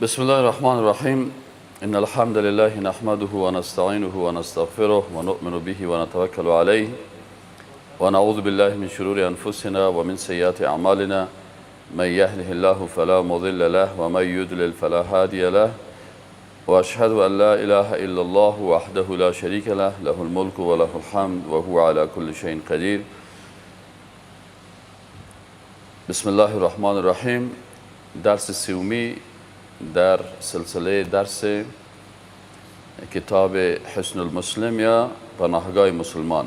بسم الله الرحمن الرحیم. ان الحمد لله نحمده ونستعینه ونستغفره ونؤمن به ونتوکل علیه ونعوذ بالله من شرور انفسنا ومن سیئات اعمالنا. من يهده الله فلا مضل له ومن يضلل فلا هادي له، واشهد ان لا اله الا الله وحده لا شريك له، له الملك وله الحمد وهو على كل شيء قدیر. بسم الله الرحمن الرحیم. درس سومی در سلسله درس کتاب حصن المسلم یا پناهگاه مسلمان.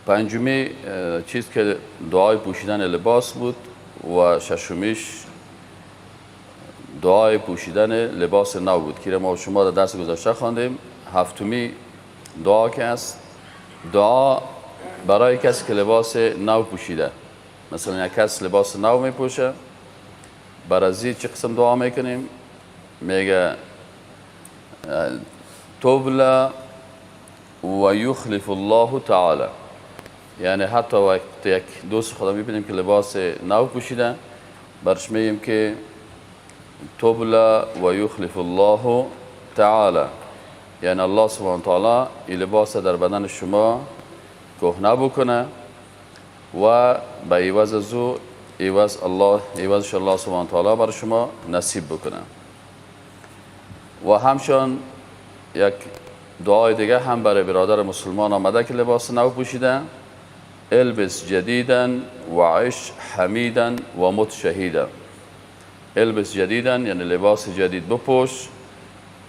پنجمی چیز که دعای پوشیدن لباس بود و ششمیش دعای پوشیدن لباس نو بود که ما شما در درس گذشته خواندیم. هفتمی دعا که است، دعا برای کسی که لباس نو پوشیده. مثلا یک کس لباس نو میپوشه، بر از چه قسم دعا میکنیم؟ میگه تبلى و یخلف الله تعالی. یعنی حتی وقتی یک دوست خدا میبینیم که لباس نو پوشیده، برش میگیم که تبلى و یخلف الله تعالی، یعنی الله سبحانه تعالی این لباس در بدن شما کهنه بکنه و به عوض از او عوض الله عوضش الله سبحانه تعالی بر شما نصیب بکنه. و همچنان یک دعای دیگه هم برای برادر مسلمان آمده که لباس نو پوشیده: البس جدیدا و عش حمیدا و مت شهیدا. البس جدیدا یعنی لباس جدید بپوش،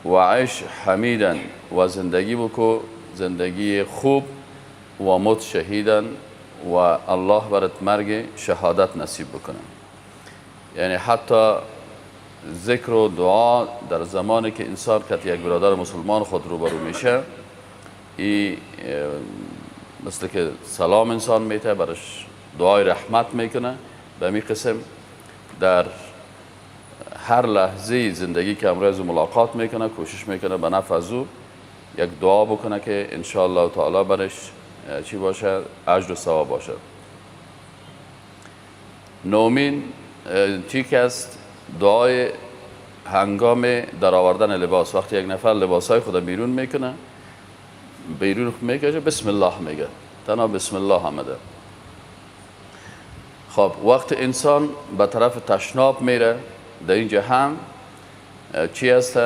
و عش حمیدا و زندگی بکو زندگی خوب، و مت شهیدا و الله برات مرگ شهادت نصیب بکنه. یعنی حتی ذکر و دعا در زمانی که انسان که یک برادر مسلمان خود روبرو میشه، ای مثل که سلام انسان میته، برش دعای رحمت میکنه. به می قسم در هر لحظه زندگی که امروز ملاقات میکنه، کوشش میکنه به نفع از او یک دعا بکنه که انشاءالله تعالی برش چی باشه؟ اجر و ثواب باشه. نهمین چی که است؟ دعای هنگام در آوردن لباس. وقتی یک نفر لباسهای خود بیرون میکنه، بیرون میکشه، بسم الله میگه، تنها بسم الله آمده. خب وقت انسان به طرف تشناب میره، در اینجا هم چی هست؟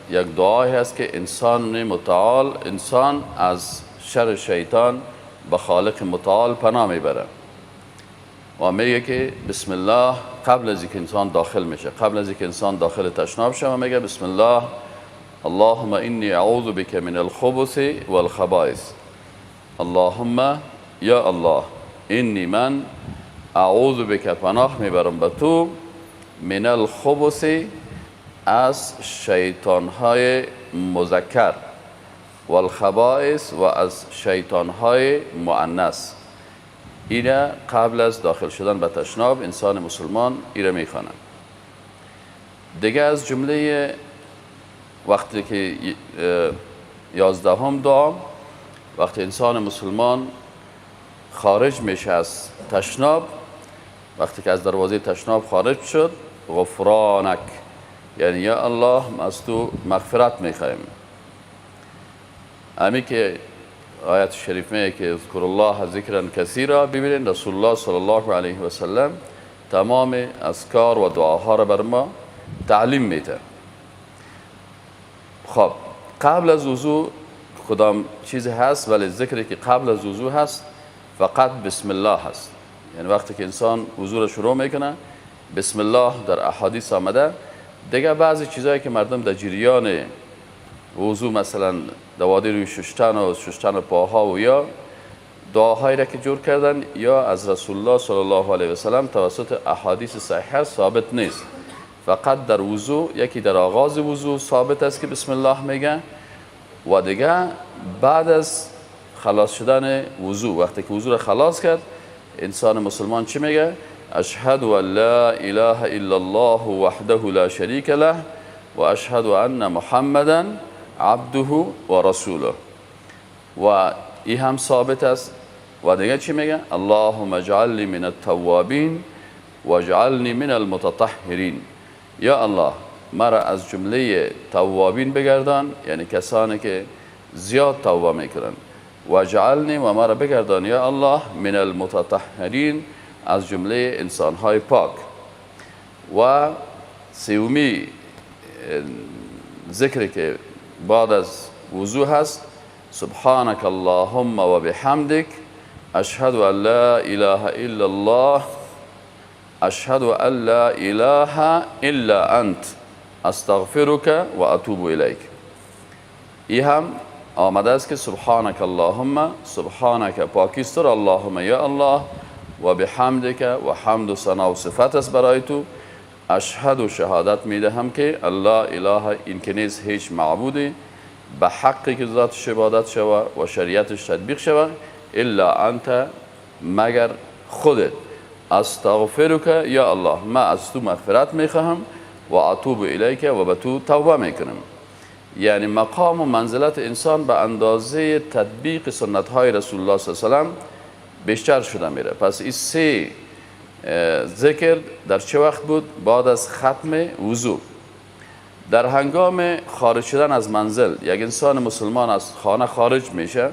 یک دعایی هست که انسان متعال، انسان از شر شیطان به خالق متعال پناه میبره و میگه که بسم الله قبل از اینکه انسان داخل میشه، قبل از اینکه انسان داخل تشناب شه، میگه بسم الله اللهم انی اعوذ بک من الخبث والخبائث. اللهم یا الله، انی من، اعوذ بک پناه میبرم به تو، من الخبث از شیطانهای مذکر، والخبائث و از شیطانهای مؤنث. ایره قبل از داخل شدن به تشناب انسان مسلمان ایره میخوانه. دیگه از جمله وقتی که 11م دعا، وقتی انسان مسلمان خارج میشه از تشناب، وقتی که از دروازه تشناب خارج شد، غفرانک، یعنی یا الله از تو مغفرت میخوایم. امی که آیت شریف میگه که اذکر الله ذکرا کثیرا، ببینید رسول الله صلی الله علیه و سلم تمام اذکار و دعاها را بر ما تعلیم میده. خب قبل از وضو کدام چیزی هست؟ ولی ذکری که قبل از وضو هست فقط بسم الله هست. یعنی وقتی که انسان وضو را شروع میکنه، بسم الله در احادیث آمده. دیگه بعضی چیزایی که مردم در جریان وضو، مثلا دوادی روی ششتن و ششتن پاها و یا دعاهایی را که جور کردن یا از رسول الله صلی الله علیه و سلم توسط احادیث صحیحه ثابت نیست. فقط در وضو یکی در آغاز وضو ثابت است که بسم الله میگه، و دیگه بعد از خلاص شدن وضو، وقتی که وضو را خلاص کرد، انسان مسلمان چی میگه؟ اشهد ان لا اله الا الله وحده لا شریک له و اشهد ان محمدا عبده و رسوله. و این هم ثابت است. و دیگه چی میگه؟ اللهم اجعلنی من التوابین واجعلنی من المتطهرین. یا الله مرا از جمله توابین بگردان، یعنی کسانی که زیاد توبه میکنن. واجعلنی و مرا بگردان یا الله من المتطهرین، از جمله انسانهای پاک. و سومی ذکری که بعد از وضوع هست، سبحانك اللهم و بحمدک اشهد ان لا اله الا الله اشهد ان لا اله الا انت استغفرك و اتوب الیک. ای هم آمده است که سبحانك اللهم، سبحانك پاکیست تو، اللهم یا الله، و بحمدک و حمد و ثنا و صفت است برای تو، اشهد و شهادت میدهم که الله اله، این که نیست هیچ معبودی به حقی که ذاتش عبادت شوه و شریعتش تطبیق شوه، الا انت مگر خودت، استغفرک یا الله، ما از تو مغفرت میخواهم و اتوب الیک و به تو توبه میکنم. یعنی مقام و منزلت انسان به اندازه تطبیق سنت های رسول الله صلی الله علیه و سلم بیشتر شده میره. پس این سه ذکر در چه وقت بود؟ بعد از ختم وضو. در هنگام خارج شدن از منزل، یک انسان مسلمان از خانه خارج میشه،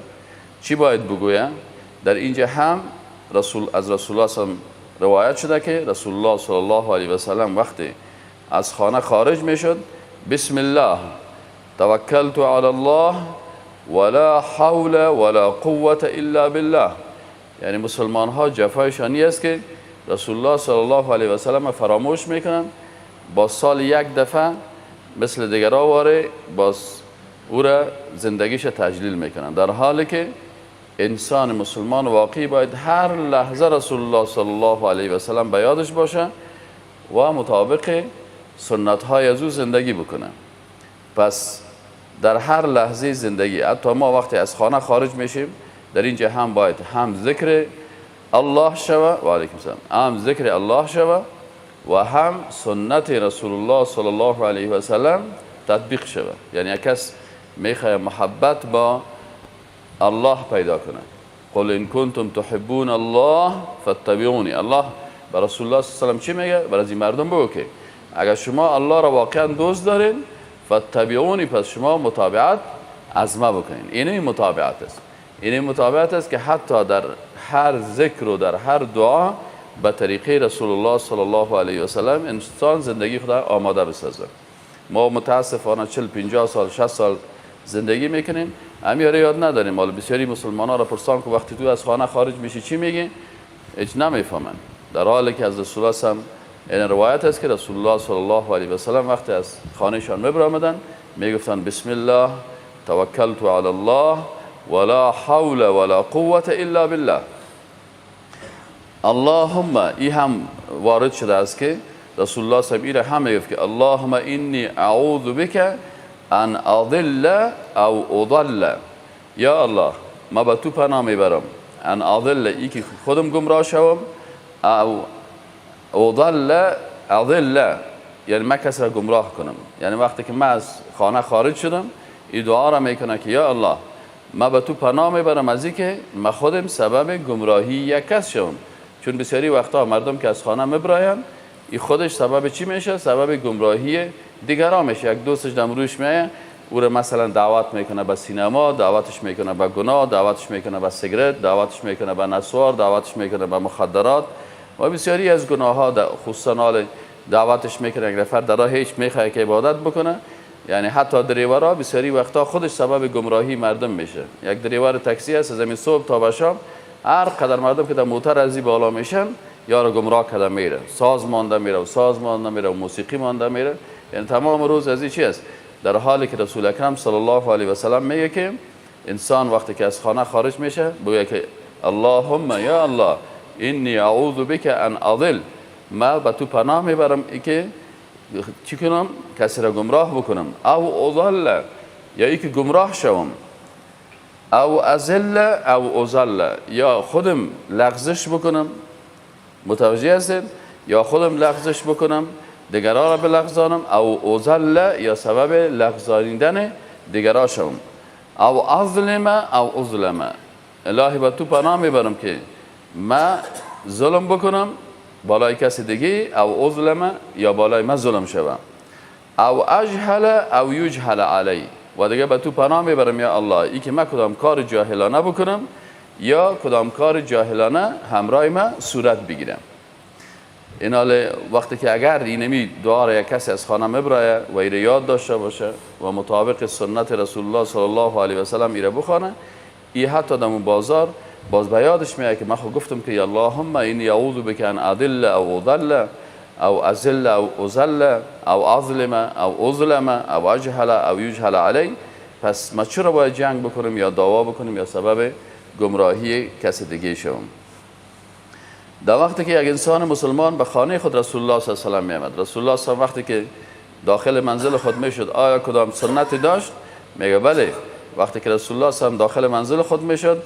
چی باید بگویه؟ در اینجا هم از رسول الله صلی الله علیه و سلم روایت شده که رسول الله صلی الله علیه و سلم وقتی از خانه خارج میشد، بسم الله توکلت علی الله ولا حول ولا قوة الا بالله. یعنی مسلمان ها جفایشان است که رسول الله صلی الله علیه و سلم فراموش میکنن، با سال یک دفعه مثل دیگرا واره باز او را زندگیش تجلیل میکنن، در حالی که انسان مسلمان واقعی باید هر لحظه رسول الله صلی الله علیه و سلم به یادش باشه و مطابق سنت های از او زندگی بکنه. پس در هر لحظه زندگی، حتی ما وقتی از خانه خارج میشیم، در اینجا هم باید هم ذکر الله شوه و علیکم السلام، هم ذکر الله شوه و هم سنت رسول الله صلی الله علیه و سلم تطبیق شوه. یعنی یک کس میخواه محبت با الله پیدا کنه، قل ان کنتم تحبون الله فاتبعونی. الله به رسول الله صلی الله علیه و سلم چی میگه؟ برای این مردم بگو که اگر شما الله را واقعا دوست دارین، فاتبعونی، پس شما متابعت از ما بکنین. اینه متابعت است، اینه متابعت است که حتی در هر ذکر و در هر دعا به طریقه رسول الله صلی الله علیه و سلم انسان زندگی خود آماده بسازه. ما متاسفانه 40 50 سال 60 سال زندگی میکنیم، امیاره یاد نداریم. حالا بسیاری مسلمان ها را پرسان که وقتی تو از خانه خارج میشی چی میگی؟ هیچ نمیفهمن. در حالی که از رسول الله سم این روایت است که رسول الله صلی الله علیه و سلم وقتی از خانهشان میبرآمدن میگفتن بسم الله توکلت علی الله ولا حول ولا قوة الا بالله. اللهم، ای هم وارد شده است که رسول الله صلی الله علیه و هم میگفت که اللهم انی اعوذ بک ان اضل او اضل. یا الله ما به تو پناه میبرم، ان اضل ای که خودم گمراه شوم، او اضل اضل یعنی من کسی را گمراه کنم. یعنی وقتی که من از خانه خارج شدم این دعا را میکنه که یا الله ما به تو پناه میبرم از اینکه من خودم سبب گمراهی یک کس شوم. چون بسیاری وقتا مردم که از خانه میبراین این خودش سبب چی میشه؟ سبب گمراهی دیگران میشه. یک دوستش دم روش میایه، او رو مثلا دعوت میکنه به سینما، دعوتش میکنه به گناه، دعوتش میکنه به سیگرت، دعوتش میکنه به نسوار، دعوتش میکنه به مخدرات و بسیاری از گناه ها، خصوصا دعوتش میکنه یک نفر در راه هیچ میخواد که عبادت بکنه. یعنی حتی دریورا بسیاری وقتا خودش سبب گمراهی مردم میشه. یک دریور تاکسی است، از صبح تا به شام هر قدر مردم که در موتر ازی بالا میشن یا رو گمراه کرده میره، ساز مانده میره و ساز مانده میره و موسیقی مانده میره، یعنی تمام روز ازی چی است؟ در حالی که رسول اکرم صلی الله علیه و سلم میگه که انسان وقتی که از خانه خارج میشه بگه که اللهم یا الله انی اعوذ بک ان اضل، ما به تو پناه میبرم ای که چی کنم؟ کسی را گمراه بکنم، او اضل یا ای که گمراه شوم، او ازل او ازل یا خودم لغزش بکنم. متوجه هستید؟ یا خودم لغزش بکنم دیگران را بلغزانم، او ازل یا سبب لغزانیدن دیگران شوم، او اظلم او اظلم، الهی به تو پناه میبرم که ما ظلم بکنم بالای کسی دیگه، او اظلم یا بالای ما ظلم شوم، او اجهل او یجهل علی. و دیگه به تو پناه میبرم یا الله ای که من کدام کار جاهلانه بکنم یا کدام کار جاهلانه همراه من صورت بگیرم. این حال وقتی که اگر اینمی دعا را یک کسی از خانه مبرایه و ایره یاد داشته باشه و مطابق سنت رسول الله صلی الله علیه و سلم ایره بخوانه، ای حتی در بازار باز به یادش میاد که من خود گفتم که اللهم انی اعوذ بک ان اضل او اضل او ازل او ازل او اظلم او اظلم او اجهل او یجهل علی. پس ما چرا باید جنگ بکنم یا دعوا بکنم یا سبب گمراهی کس دیگه شوم؟ در وقتی که یک انسان مسلمان به خانه خود رسول الله صلی الله علیه و سلم میامد، رسول الله صلی الله علیه و وقتی که داخل منزل خود میشد آیا کدام سنتی داشت؟ میگه بله. وقتی که رسول الله صلی الله علیه و داخل منزل خود میشد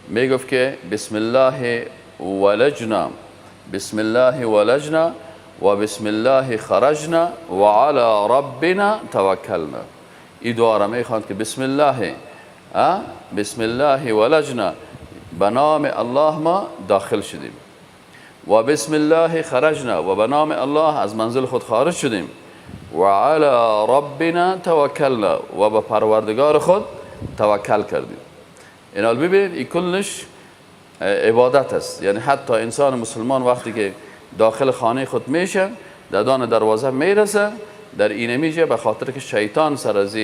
میگفت که بسم الله ولجنا، بسم الله ولجنا و بسم الله خرجنا و علی ربنا توکلنا. این دعا را میخواند که بسم الله، بسم الله ولجنا، به نام الله ما داخل شدیم، و بسم الله خرجنا، و به نام الله از منزل خود خارج شدیم، و علی ربنا توکلنا، و به پروردگار خود توکل کردیم. این ببینید این کلش عبادت است. یعنی حتی انسان مسلمان وقتی که داخل خانه خود میشه، در دان دروازه میرسه، در اینه میشه به خاطر که شیطان سر از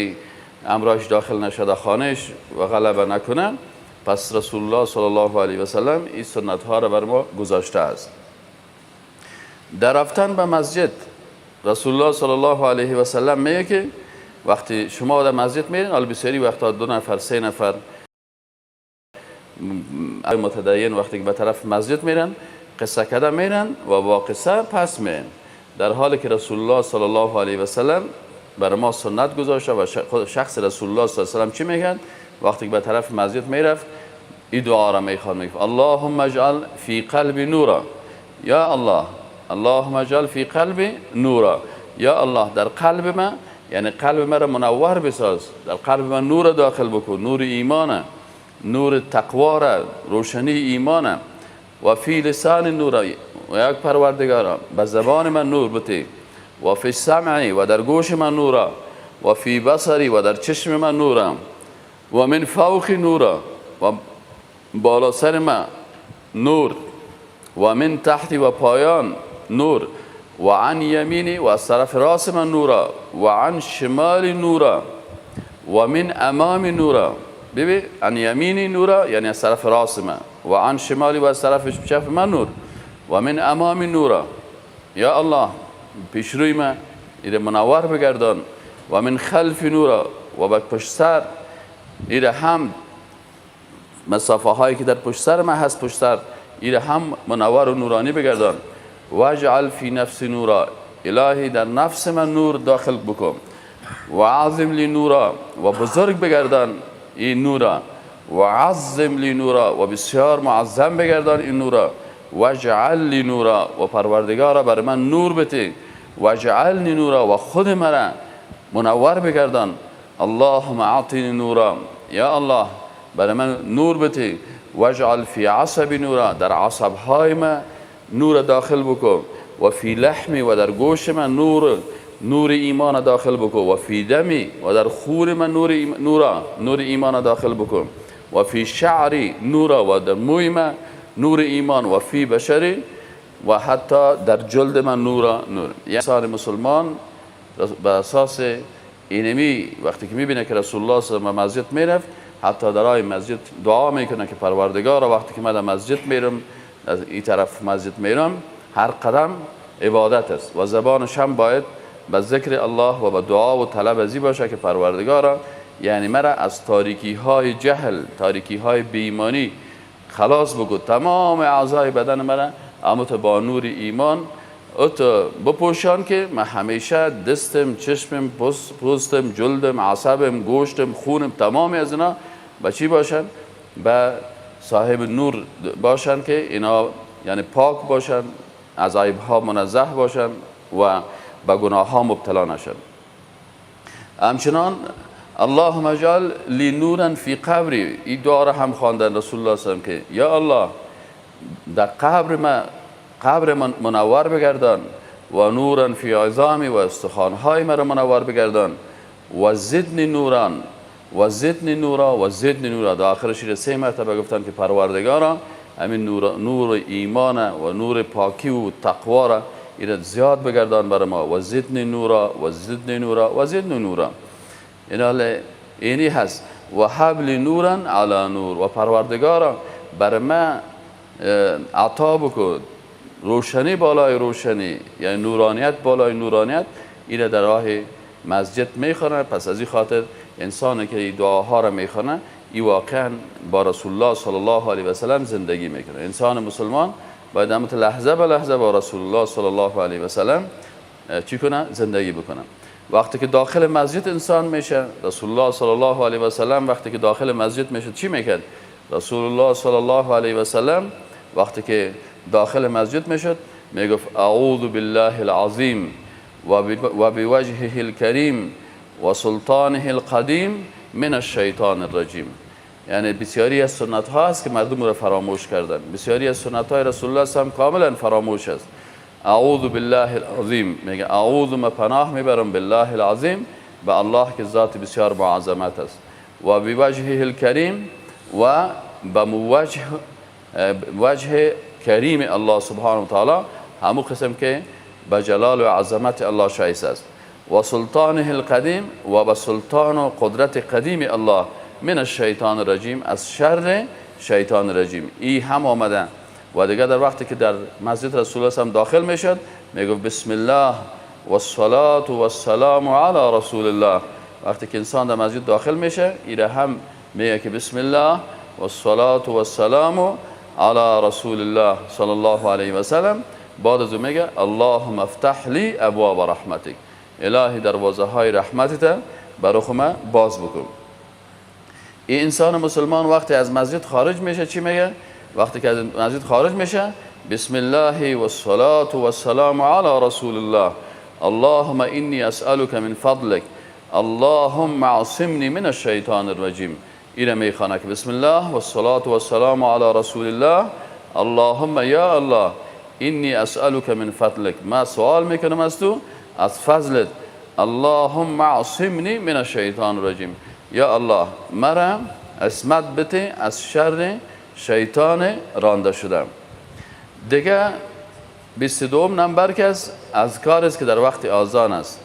امراش داخل نشده خانهش و غلبه نکنه. پس رسول الله صلی الله علیه و سلم این سنت ها را بر ما گذاشته است. در رفتن به مسجد رسول الله صلی الله علیه و سلم میگه که وقتی شما در مسجد میرین، حالا بسیاری وقتا 2 نفر 3 نفر متدین وقتی که به طرف مسجد میرن قصه کده میرن و با قصه پس میرن، در حالی که رسول الله صلی الله علیه و سلم بر ما سنت گذاشته و شخص رسول الله صلی الله علیه و سلم چی میگن؟ وقتی که به طرف مسجد میرفت این دعا را میخواد، میگفت اللهم اجعل فی قلبی نورا، یا الله اللهم اجعل فی قلبی نورا، یا الله در قلب من، یعنی قلب من را منور بساز، در قلب من نور داخل بکن، نور ایمانه، نور تقوا را، روشنی ایمانه، و فی لسان نورا، و یک پروردگارا به زبان من نور بتی، و فی سمعی، و در گوش من نورا، و فی بصری، و در چشم من نورا، و من فوق نورا، و بالا سر من نور، و من تحتی، و پایان نور، و عن یمینی، و از طرف راست من نورا، و عن شمال نورا، و من امام نورا. ببین عن یمینی نورا یعنی از طرف راست من، و عن شمالی، و از طرف چپ من نور، و من امام نورا، یا الله پیش روی من ایره منور بگردان، و من خلف نورا، و به پشت سر ایره هم مسافه هایی که در پشت سر من هست، پشت سر ایره هم منور و نورانی بگردان، واجعل فی نفس نورا، الهی در نفس من نور داخل بکن، و عظم لی نورا، و بزرگ بگردان این نورا، و عظم لی نورا، و بسیار معظم بگردان این نورا، واجعل لی نورا، و پروردگارا بر من نور بده، واجعلنی نورا، و خود مرا منور بگردان، اللهم اعطنی نورا، یا الله برای من نور بده، واجعل فی عصبی نورا، در عصبهای من نور داخل بکن، و فی لحمی، و در گوش من نور، نور ایمان داخل بکن، و فی دمی، و در خون من نور نورا، نور ایمان داخل بکن، و فی شعری نورا، و در موی من نور ایمان، و فی بشری، و حتی در جلد من نورا، نور. یعنی انسان مسلمان به اساس اینمی وقتی که میبینه که رسول الله صلی الله علیه و مسجد میرفت، حتی در راه مسجد دعا میکنه که پروردگارا وقتی که من در مسجد میرم، از این طرف مسجد میرم، هر قدم عبادت است و زبانش هم باید به ذکر الله و به دعا و طلب ازی باشه که پروردگارا یعنی مرا از تاریکی های جهل، تاریکی های بی‌ایمانی خلاص بگو، تمام اعضای بدن مرا اما با نور ایمان اتو بپوشان که من همیشه دستم، چشمم، پوستم، جلدم، عصبم، گوشتم، خونم، تمام از اینا به چی باشن؟ به صاحب نور باشن که اینا یعنی پاک باشن، از عیب ها منزه باشن و به گناه ها مبتلا نشن. همچنان اللهم اجعل لی نورا فی قبری، این دعا را هم خواندن رسول الله صلی الله علیه و که یا الله در قبر من، قبر من منور بگردان، و نورا فی عظامی، و استخوانهای مرا منور بگردان، و زدنی نورا و زدنی نورا و زدنی نورا. در آخرش سه مرتبه گفتن که پروردگارا همین نور ایمان و نور پاکی و تقوا را ایره زیاد بگردان بر ما، و زدنی نورا و زدنی نورا و زدنی نورا. این اینی هست. و حبل نورا علی نور، و پروردگارا بر ما عطا بکن روشنی بالای روشنی، یعنی نورانیت بالای نورانیت. ایره در راه مسجد میخوانه. پس از این خاطر انسانی که این دعاها را میخوانه، این واقعا با رسول الله صلی الله علیه و سلم زندگی میکنه. انسان مسلمان باید همت لحظه به لحظه با رسول الله صلی الله علیه و سلم چی کنه؟ زندگی بکنه. وقتی که داخل مسجد انسان میشه، رسول الله صلی الله علیه و سلم وقتی که داخل مسجد میشه چی میکرد؟ رسول الله صلی الله علیه و سلم وقتی که داخل مسجد میشد میگفت اعوذ بالله العظیم و بوجهه الکریم و سلطانه القدیم من الشیطان الرجیم. یعنی بسیاری از سنت ها هست که مردم را فراموش کردن. بسیاری از سنت های رسول الله صلی الله علیه و کاملا فراموش است. اعوذ بالله العظیم، میگه اعوذ، ما پناه میبرم، بالله العظیم، به الله که ذات بسیار با عظمت است، و بوجهه الکریم، و به وجه کریم الله سبحانه و تعالی، همو قسم که به جلال و عظمت الله شایسته است، و سلطانه القدیم، و به سلطان و قدرت قدیم الله، من الشیطان الرجیم، از شر شیطان رجیم. ای هم آمده. و دیگه در وقتی که در مسجد رسول الله هم داخل میشد میگفت بسم الله و الصلاة و السلام علی رسول الله. وقتی که انسان در مسجد داخل میشه ایره هم میگه که بسم الله و الصلاة و السلام علی رسول الله صلی الله علیه و سلم. بعد از او میگه اللهم افتح لی ابواب رحمتک، الهی دروازه های رحمتت برای ما باز بکن. این انسان مسلمان وقتی از مسجد خارج میشه چی میگه؟ وقتی که از مسجد خارج میشه بسم الله و الصلاة و السلام علی رسول الله اللهم انی اسألک من فضلک اللهم عصمنی من الشیطان الرجیم. اینه میخوانه که بسم الله و الصلاة و السلام علی رسول الله اللهم یا الله انی اسألک من فضلک، ما سوال میکنم از تو از فضلت، اللهم عصمنی من الشیطان الرجیم، یا الله مرا عصمت بده از شر شیطان رانده شدم. دیگه 22 نمبر که است اذکار است که در وقت آذان است.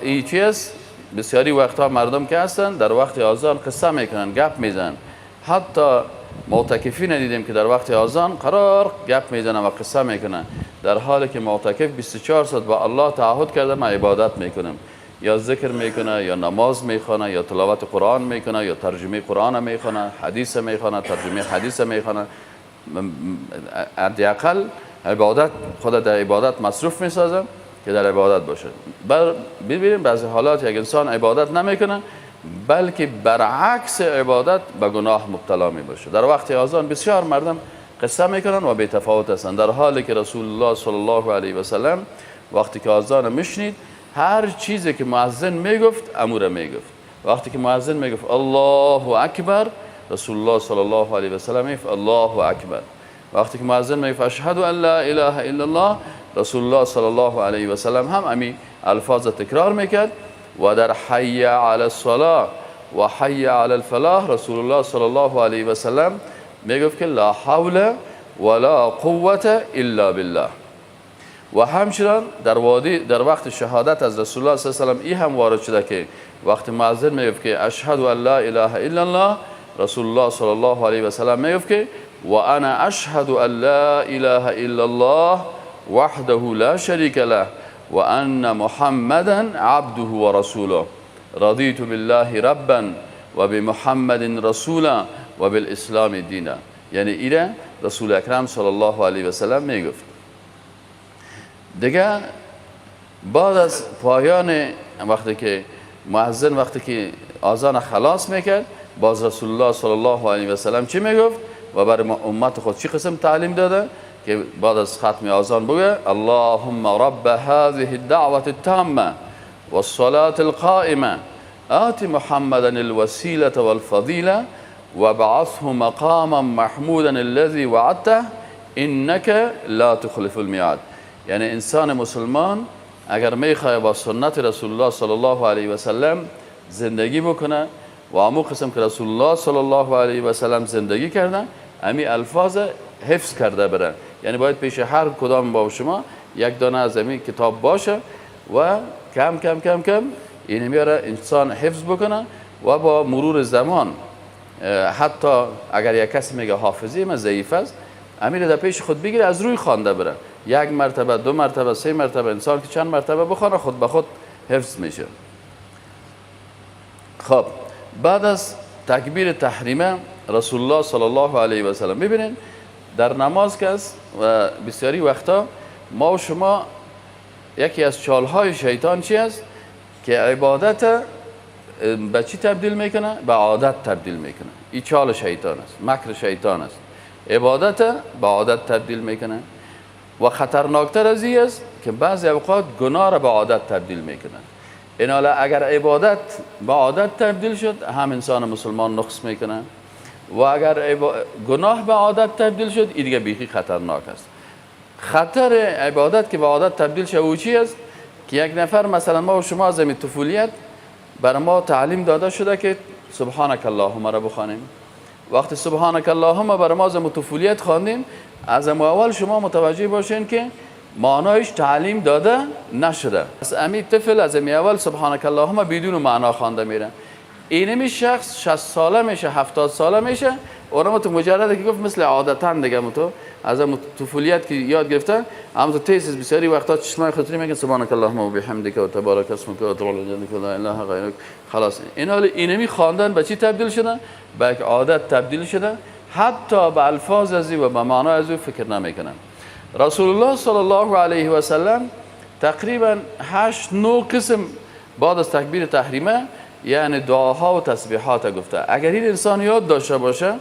این چی است؟ بسیاری وقتها مردم که هستن در وقت آذان قصه میکنن، گپ میزنن. حتی معتکفین دیدیم که در وقت آذان قرار گپ میزنن و قصه میکنن، در حالی که معتکف 24 ساعت با الله تعهد کرده من عبادت میکنم، یا ذکر میکنه، یا نماز میخونه، یا تلاوت قرآن میکنه، یا ترجمه قرآن میخونه، حدیث میخونه، ترجمه حدیث میخونه. حداقل عبادت خود در عبادت مصروف میسازه که در عبادت باشه. ببینیم بعضی حالات یک انسان عبادت نمیکنه بلکه برعکس عبادت به گناه مبتلا می باشه. در وقت آذان بسیار مردم قصه میکنن و بی تفاوت هستند، در حالی که رسول الله صلی الله علیه و سلم وقتی که آذان میشنید هر چیزی که مؤذن میگفت امور میگفت. وقتی که مؤذن میگفت الله اکبر، رسول الله صلی الله علیه و سلم میگفت الله اکبر. وقتی که مؤذن میگفت اشهد ان لا اله الا الله، رسول الله صلی الله علیه و سلم هم امی الفاظ تکرار میکرد. و در حی علی الصلاة و حی علی الفلاح رسول الله صلی الله علیه و سلم میگفت که لا حول ولا قوة الا بالله. و همچنان در وادی در وقت شهادت از رسول الله صلی الله علیه و سلم ای هم وارد شده که وقتی مؤذن میگفت که اشهد ان لا اله الا الله، رسول الله صلی الله علیه و سلم میگفت که و انا اشهد ان لا اله الا الله وحده لا شریک له و ان محمدا عبده و رسوله رضیت بالله ربا و بمحمد رسولا و بالاسلام دینا. یعنی ایره رسول اکرم صلی الله علیه و سلم میگفت. دیگه بعد از پایان وقتی که مؤذن وقتی که آذان خلاص میکرد، باز رسول الله صلی الله علیه و سلم چی میگفت و برای امت خود چی قسم تعلیم داده که بعد از ختم آذان بگه اللهم رب هذه الدعوة التامة والصلاة القائمة آت محمدا الوسيلة والفضيلة وابعثه مقاما محمودا الذي وعدته انك لا تخلف الميعاد. یعنی انسان مسلمان اگر میخواه با سنت رسول الله صلی الله علیه و سلم زندگی بکنه و امو قسم که رسول الله صلی الله علیه و سلم زندگی کردن، امی الفاظ حفظ کرده بره. یعنی باید پیش هر کدام با شما یک دانه از امی کتاب باشه و کم کم کم کم اینو میاره انسان حفظ بکنه و با مرور زمان، حتی اگر یک کسی میگه حافظه من ضعیف است، امیر در پیش خود بگیره، از روی خوانده بره، یک مرتبه، دو مرتبه، سه مرتبه، انسان که چند مرتبه بخوانه خود به خود حفظ میشه. خب بعد از تکبیر تحریمه رسول الله صلی الله علیه و سلم، میبینین در نماز که است و بسیاری وقتا ما و شما یکی از چالهای شیطان چی است؟ که عبادت به چی تبدیل میکنه؟ به عادت تبدیل میکنه. این چال شیطان است، مکر شیطان است. عبادت به عادت تبدیل میکنه و خطرناکتر از این است که بعضی اوقات گناه را به عادت تبدیل میکنه. این حالا اگر عبادت به عادت تبدیل شد، هم انسان مسلمان نقص میکنه و اگر گناه به عادت تبدیل شد، این دیگه بیخی خطرناک است. خطر عبادت که به عادت تبدیل شد او چی است؟ که یک نفر مثلا ما و شما از همین طفولیت بر ما تعلیم داده شده که سبحانک اللهم را بخوانیم. وقتی سبحانک اللهم بر ما از طفولیت خواندیم، از اول شما متوجه باشین که معنایش تعلیم داده نشده. از امی طفل از امی اول سبحانک اللهم بدون معنا خوانده میره. اینمی شخص 60 ساله میشه، 70 ساله میشه، اونم تو مجرده که گفت مثل عادتاً دیگه تو از طفولیت که یاد گرفته، هم تو تیز بسیاری وقتا چشمای خاطری میگن سبحانک اللهم و بحمدک و تبارک اسمک و تعالی جدک و لا اله غیرک. خلاص این حال اینمی خواندن به چی تبدیل شده؟ به یک عادت تبدیل شده، حتی به الفاظ ازی و به معنای ازی فکر نمیکنن. رسول الله صلی الله علیه و سلم تقریبا 8-9 قسم بعد از تکبیر تحریمه یعنی دعاها و تسبیحات گفته. اگر این انسان یاد داشته باشه،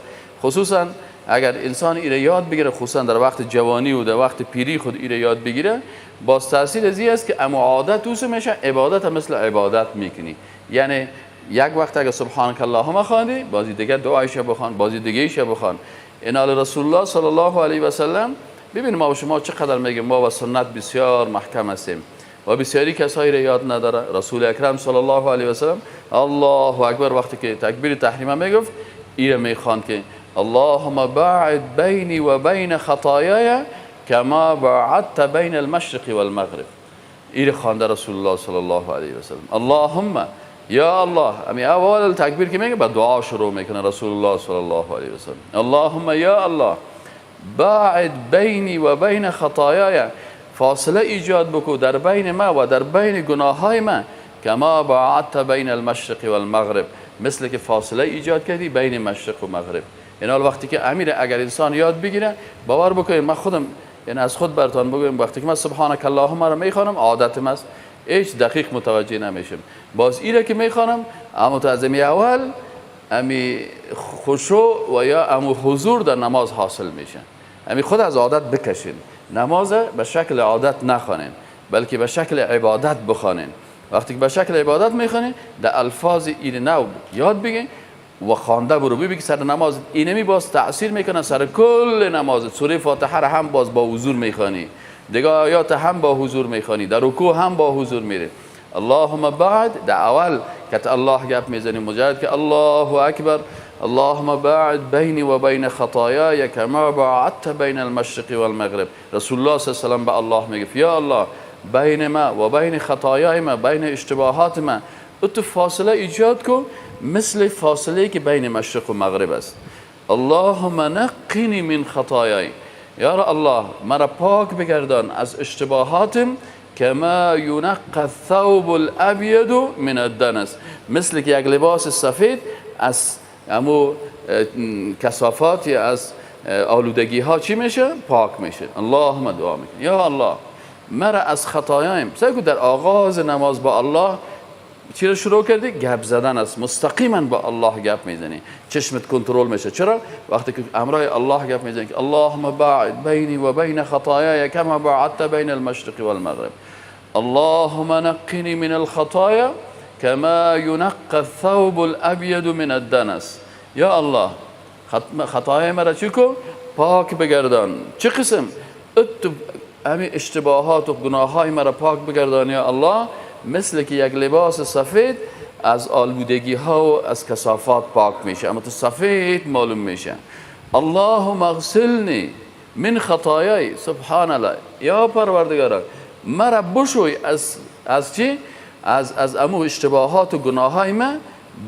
خصوصا اگر انسان ایره یاد بگیره، خصوصا در وقت جوانی و در وقت پیری خود ایره یاد بگیره، باز تاثیر از این است که اما عادت اوسه میشه، عبادت مثل عبادت میکنی. یعنی یک وقت اگر سبحانک اللهم خواندی، بازی دیگه دعایش بخوان، بازی دیگه ایش بخوان. این حال رسول الله صلی الله علیه و سلم، ببین ما و شما چقدر میگیم ما و سنت بسیار محکم هستیم و بسیاری کسایی را یاد نداره. رسول اکرم صلی الله علیه و سلم الله اکبر وقتی که تکبیر تحریمه میگفت، ایره میخواند که اللهم باعد بینی و بین خطایای کما باعدت بین المشرق والمغرب. ایره خوانده رسول الله صلی الله علیه و سلم. اللهم یا الله، امی اول تکبیر که میگه به دعا شروع میکنه رسول الله صلی الله علیه و سلم. اللهم یا الله باعد بینی و بین خطایای، فاصله ایجاد بکو در بین ما و در بین گناههای ما، کما باعدت بین المشرق والمغرب، مثل که فاصله ایجاد کردی بین مشرق و مغرب. این حال وقتی که امیر اگر انسان یاد بگیره، باور بکنید من خودم یعنی از خود براتون بگویم، وقتی که من سبحانک اللهم را میخوانم عادت من است، هیچ دقیق متوجه نمیشم. باز ایره که میخوانم اما تو از امی اول امی خشوع و یا امو حضور در نماز حاصل میشه. امی خود از عادت بکشین، نماز به شکل عادت نخوانین بلکه به شکل عبادت بخوانین. وقتی که به شکل عبادت میخوانین در الفاظ این نو یاد بگین و خوانده برو، ببین که سر نماز اینمی باز تأثیر میکنه سر کل نماز. سوره فاتحه را هم باز با حضور میخوانی، دیگه آیات هم با حضور میخوانی، در رکوع هم با حضور میری. اللهم بعد در اول که الله گپ میزنی، مجرد که الله اکبر، اللهم باعد بینی و بین خطایای کما باعدت بین المشرق والمغرب. رسول الله صلی الله علیه و سلم به الله میگه یا الله بین ما و بین خطایای ما، بین اشتباهات ما تو فاصله ایجاد کن مثل فاصله که بین مشرق و مغرب است. اللهم نقنی من خطایای، یا الله مرا پاک بگردان از اشتباهاتم، کما ینقى الثوب الابید من الدنس، مثل که یک لباس سفید از امو کثافات یا از آلودگی ها چی میشه؟ پاک میشه. اللهم دعا میکنه یا الله مرا از خطایم. سعی در آغاز نماز با الله چی رو شروع کردی؟ گپ زدن است، مستقیما با الله گپ میزنی، چشمت کنترل میشه. چرا؟ وقتی که امرای الله گپ میزنی که اللهم باعد بینی و بین خطایای کما باعدت بین المشرق والمغرب، اللهم نقنی من الخطایا کما ینقى الثوب الابید من الدنس. یا الله خطایای مرا چی کن؟ پاک بگردان. چه قسم؟ همین اشتباهات و گناه های مرا پاک بگردان یا الله، مثل که یک لباس سفید از آلودگی ها و از کثافات پاک میشه، اما تو سفید معلوم میشه. اللهم اغسلنی من خطایای، سبحان الله، یا پروردگارا مرا بشوی از چی؟ از امو اشتباهات و گناه های من،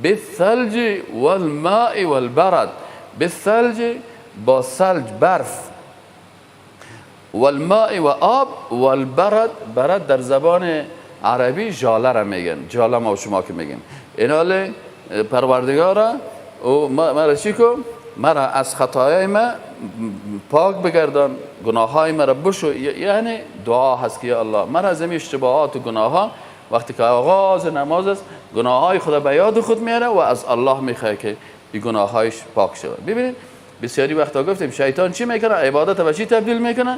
بالثلج والماء والبرد، بالثلج با ثلج برف، والماء و آب، والبرد، برد در زبان عربی جاله را میگن، جاله ما و شما که میگیم. ایناله پروردگارا او مرا چی کن؟ مرا از خطایای ما پاک بگردان، گناه های مرا بشو. یعنی دعا هست که یا الله مرا از این اشتباهات و گناه ها، وقتی که آغاز نماز است گناه های خدا به یاد خود میاره و از الله میخواد که این گناه هایش پاک شود. ببینید بسیاری وقتا گفتیم شیطان چی میکنه؟ عبادت به چی تبدیل میکنه؟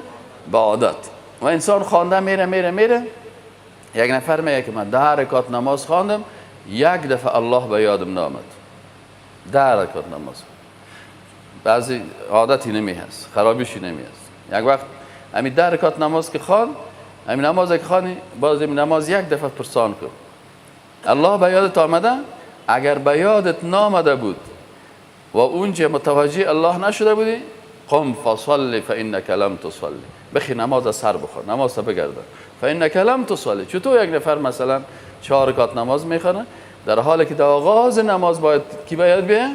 به عادت. و انسان خوانده میره میره میره، یک نفر میگه که من 10 رکعت نماز خواندم، یک دفعه الله به یادم نامد. 10 رکعت نماز، بعضی عادتی نمی هست، خرابیشی نمی هست. یک وقت همین 10 رکعت نماز که خواند، همین نماز که خوانی، باز همین نماز یک دفعه پرسان کن، الله به یادت آمده؟ اگر به یادت نامده بود و اونجا متوجه الله نشده بودی، قم فصلی فانک لم تصلی، بخی نماز سر بخور، نماز بگرده، فانک لم تصلی. چطور یک نفر مثلا 4 رکعت نماز میخونه، در حالی که در آغاز نماز باید کی باید بیه؟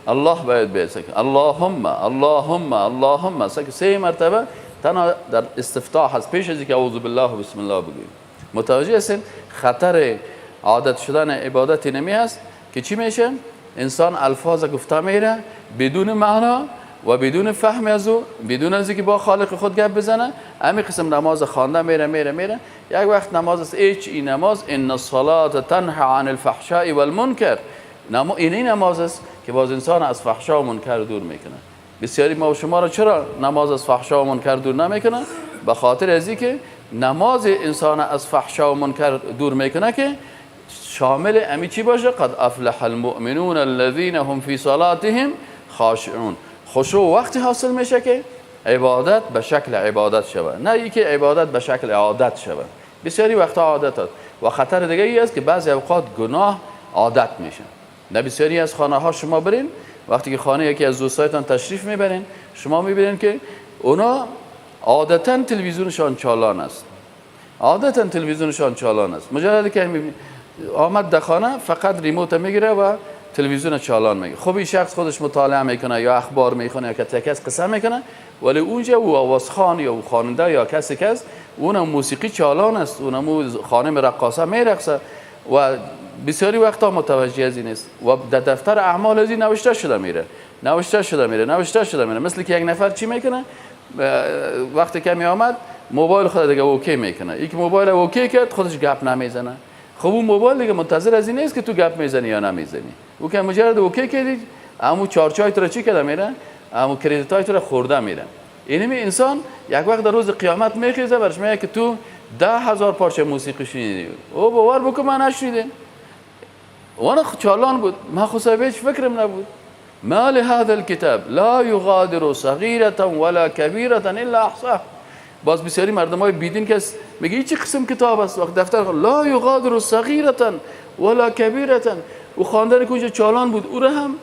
الله باید بیه. اللهم اللهم اللهم، 3 مرتبه تنها در استفتاح هست، پیش از اینکه اعوذ بالله و بسم الله بگوییم. متوجه هستین خطر عادت شدن عبادت نمی هست که چی میشه؟ انسان الفاظ گفته میره بدون معنا و بدون فهم از او، بدون از اینکه با خالق خود گپ بزنه. همین قسم نماز خوانده میره میره میره، یک وقت نماز است هیچ، این نماز ان الصلاه تنهى عن الفحشاء والمنکر، این نماز است که باز انسان از فحشا و منکر دور میکنه. بسیاری ما و شما را چرا نماز از فحشا و منکر دور نمیکنه؟ به خاطر از اینکه نماز انسان از فحشا و منکر دور میکنه که شامل امی چی باشه؟ قد افلح المؤمنون الذين هم فی صلاتهم خاشعون. خشوع وقتی حاصل میشه که عبادت به شکل عبادت شود، نه اینکه عبادت به شکل عادت شود. بسیاری وقتا عادت هست و خطر دیگه ای است که بعضی اوقات گناه عادت میشه. نه بسیاری از خانه ها شما برین، وقتی که خانه یکی از دوستایتان تشریف میبرین، شما میبینین که اونا عادتا تلویزیونشان چالان است، عادتا تلویزیونشان چالان است. مجرد که آمد در خانه فقط ریموت میگیره و تلویزیون چالان میگیره. خب این شخص خودش مطالعه میکنه یا اخبار میخونه یا کسی کس قصه میکنه، ولی اونجا او آوازخوان یا او خواننده یا کسی کس اونم موسیقی چالان است، اونم خانم رقاصه میرقصه و بسیاری وقتا متوجه از این است و در دفتر اعمال از این نوشته شده میره، نوشته شده میره، نوشته شده میره. مثل که یک نفر چی میکنه؟ وقتی کمی آمد موبایل خود دیگه okay میکنه، یک موبایل okay کرد خودش گپ نمیزنه. خب اون موبایل دیگه منتظر از این نیست که تو گپ میزنی یا نمیزنی، او که مجرد okay کردی امو چارچای تو رو چی کرده میره، امو credit های تو رو خورده میره. اینمی انسان یک وقت در روز قیامت میخیزه برش میگه که تو 10,000 پارچه موسیقی شنیدی، او باور بکن من نشنیدم، وانا چالان بود، من خو صاحب هیچ فکرم نبود. ما لهذا الكتاب لا يغادر صغيرة ولا كبيرة الا احصاها. باز بسیاری مردم های بیدین کس میگه این چه قسم کتاب است؟ وقت دفتر لا یغادر صغیرة ولا کبیرة، او خواندن که اونجا چالان بود او را هم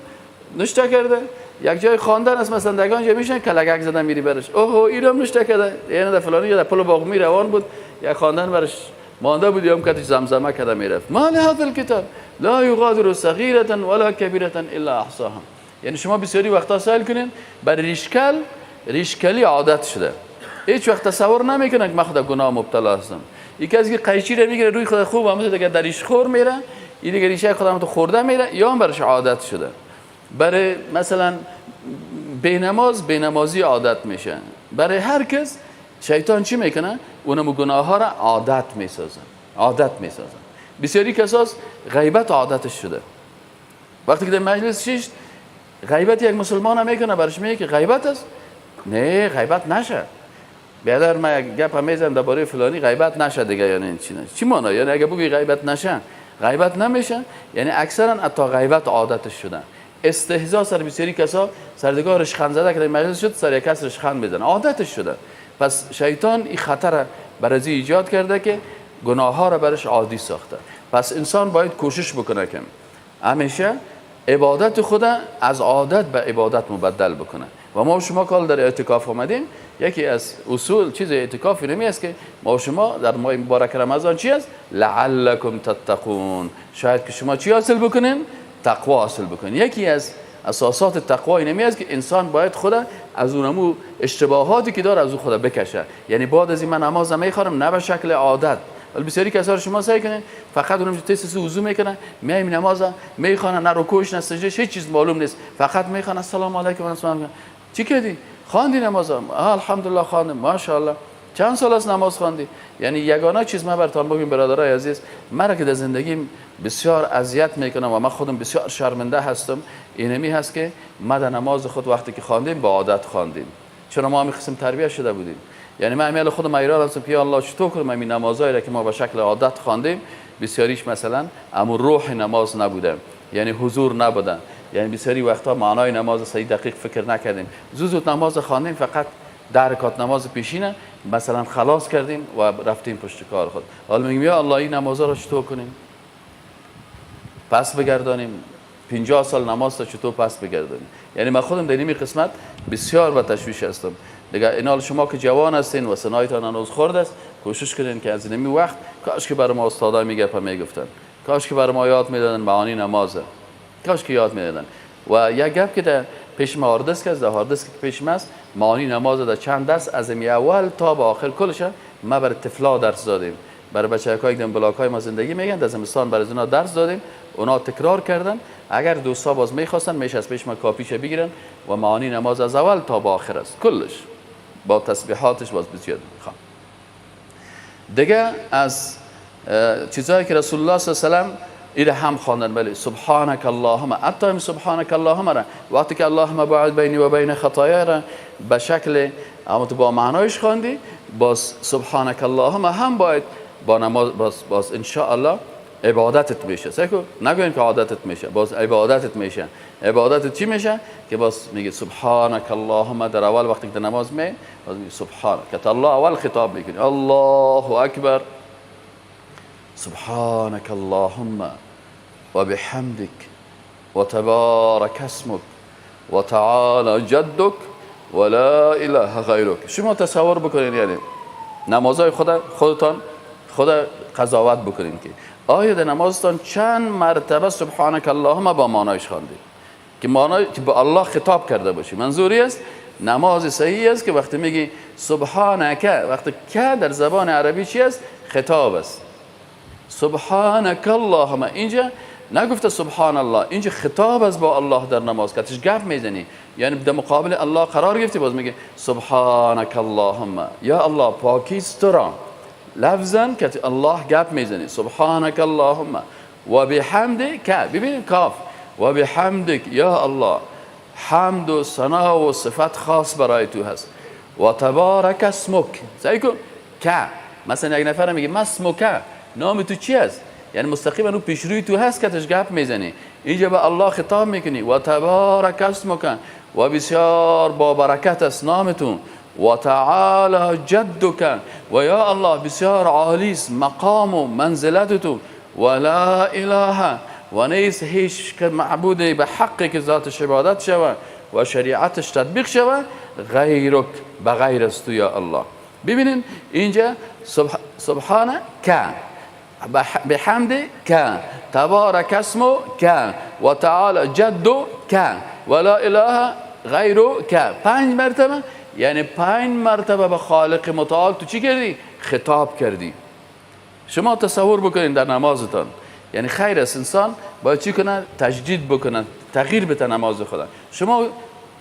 نشته کرده. یک جای خواندن است مثلا در آنجا میشن کلگک زدن میری برش، اوه این هم نشته کرده، یعنی در فلانی یا در پل باغمی روان بود یک خواندن برش مانده بود، یا هم کتش زمزمه کرده میرفت. ما لهذا الكتاب لا یغادر صغیرة ولا کبیرة الا احصاها. یعنی شما بسیاری وقتا سوال کنین بر ریشکل، ریشکلی عادت شده، هیچ وقت تصور نمیکنه که من خود گناه مبتلا هستم. یکی از که قیچی رو میگیره روی خود خوب هم دیگه در ریش خور میره، این دیگه ریشه خودم تو خورده میره، یا هم برش عادت شده. برای مثلا بینماز بینمازی عادت میشه. برای هر کس شیطان چی میکنه؟ اونم گناه ها را عادت میسازه، عادت میسازه. بسیاری کساس غیبت عادتش شده. وقتی که در مجلس شیشت غیبت یک مسلمان هم میکنه، برش میگه که غیبت است، نه غیبت نشه. بیادر من یک گپ میزنم درباره فلانی غیبت نشه دیگه، یعنی چی نشه؟ چی معنی؟ یعنی اگه بگی غیبت نشه غیبت نمیشه، یعنی اکثرا حتی غیبت عادتش شدن. استهزا سر بسیاری کسا سردگاه رشخند زده که در مجلس شد سر یک کس رشخند بزنه، عادتش شده. پس شیطان این خطر برای ایجاد کرده که گناه ها را برش عادی ساخته. پس انسان باید کوشش بکنه که همیشه عبادت خود از عادت به عبادت مبدل بکنه. و ما و شما کال در اعتکاف آمدیم، یکی از اصول چیز اعتکاف اینمی است که ما و شما در ماه مبارک رمضان چی است؟ لعلکم تتقون، شاید که شما چی حاصل بکنین؟ تقوا حاصل بکنین. یکی از اساسات تقوا اینمی است که انسان باید خود از اونمو اشتباهاتی که داره از او خود بکشه. یعنی بعد از این من نماز میخوانم نه به شکل عادت، ولی بسیاری کسا رو شما سعی کنین فقط اونم تست وضو میکنن، میایم نماز میخوانن، نه رکوعش نه سجدهش، هیچ چیز معلوم نیست، فقط میخوان السلام علیکم و السلام. چی کردی؟ خواندی نماز؟ الحمدلله خواندم، ماشاءالله. چند سال از نماز خواندی؟ یعنی یگانه چیز من براتون بگم برادرای عزیز، مرا که در زندگیم بسیار اذیت میکنم و من خودم بسیار شرمنده هستم، اینمی هست که ما در نماز خود وقتی که خواندیم با عادت خواندیم، چون ما هم قسم تربیت شده بودیم. یعنی من امیال خودم ایران هستم که یا الله چطور کنم این نمازایی را که ما به شکل عادت خواندیم، بسیاریش مثلا امو روح نماز نبوده، یعنی حضور نبوده، یعنی بسیاری وقتا معنای نماز صحیح دقیق فکر نکردیم، زود زود نماز خواندیم، فقط در رکعت نماز پیشینه مثلا خلاص کردیم و رفتیم پشت کار خود. حالا میگیم یا الله این نمازا را چطور کنیم؟ پس بگردانیم 50 سال نماز تا چطور پس بگردانیم؟ یعنی من خودم در این قسمت بسیار به تشویش هستم. دیگه اینال شما که جوان هستین و سنایتان هنوز خرد است، کوشش کنین که از این وقت، کاش که برای ما استادا میگپ میگفتن، کاش که برای ما یاد میدادن معانی نمازه، کاش که یاد میدادن. و یک گپ که در پیش ما هاردسک است، در هاردسک که پیش ما است، معانی نماز در چند درس از اول تا به آخر کلش ما برای طفلا درس دادیم، برای بچه‌های که در بلاک‌های ما زندگی میگن در زمستان برای اونا درس دادیم، اونا تکرار کردن. اگر دوستا باز میخواستن میشه از پیش ما کاپیش بگیرن و معانی نماز از اول تا به آخر است کلش با تسبیحاتش باز بسیار میخوام. دیگه از چیزایی که رسول الله صلی الله علیه و سلم ایره هم خواندن، بله سبحانک اللهم، حتی سبحانک اللهم را وقتی که اللهم باعد بینی و بین خطایا را به شکل اما تو با معنایش خواندی، باز سبحانک اللهم هم باید با نماز باز ان شاء الله عبادتت میشه. سعی کن نگوین که عادتت میشه، باز عبادتت میشه. عبادتت چی میشه؟ که باز میگه سبحانک اللهم در اول وقتی که نماز می باز میگه سبحانک، که الله اول خطاب میکنی، الله اکبر، سبحانك اللهم وبحمدك وتبارك اسمك وتعالى جدك ولا اله غیرک. شما تصور بکنین، یعنی نمازهای خودتان خود قضاوت بکنین که آیا در نمازتان چند مرتبه سبحانك اللهم با معنایش خواندید که معنای که با الله خطاب کرده باشی. منظوری است نماز صحیح است که وقتی میگی سبحانك، وقتی که در زبان عربی چی است؟ خطاب است. سبحانك اللهم، اینجا نگفته سبحان الله، اینجا خطاب است با الله در نماز که تش گپ میزنی، یعنی در مقابل الله قرار گرفتی، باز میگه سبحانك اللهم، یا الله پاکیست تو را، لفظا که الله گپ میزنی، سبحانك اللهم و بحمدک، ببینید کاف، و بحمدک، یا الله حمد و ثنا و صفت خاص برای تو هست، و تبارک اسمک. سعی کن که مثلا یک نفر میگه اسمک، نام تو چی است؟ یعنی مستقیما اون پیشروی تو هست که تش گپ میزنی، اینجا به الله خطاب میکنی، و تبارک اسمک، و بسیار با برکت است نامتون، و تعالی جدک، و یا الله بسیار عالی است مقام و منزلت تو، و لا اله، و نیست هیچ معبود به حق که ذاتش عبادت شود و شریعتش تطبیق شود غیرک، به غیر از تو یا الله. ببینین اینجا سبحانه که بحمد که تبارک اسمه که و تعالی جد که و لا اله غیر که، 5 مرتبه، یعنی 5 مرتبه به خالق متعال تو چی کردی؟ خطاب کردی. شما تصور بکنین در نمازتان، یعنی خیر است انسان باید چی کنه؟ تجدید بکنه، تغییر بده نماز خدا. شما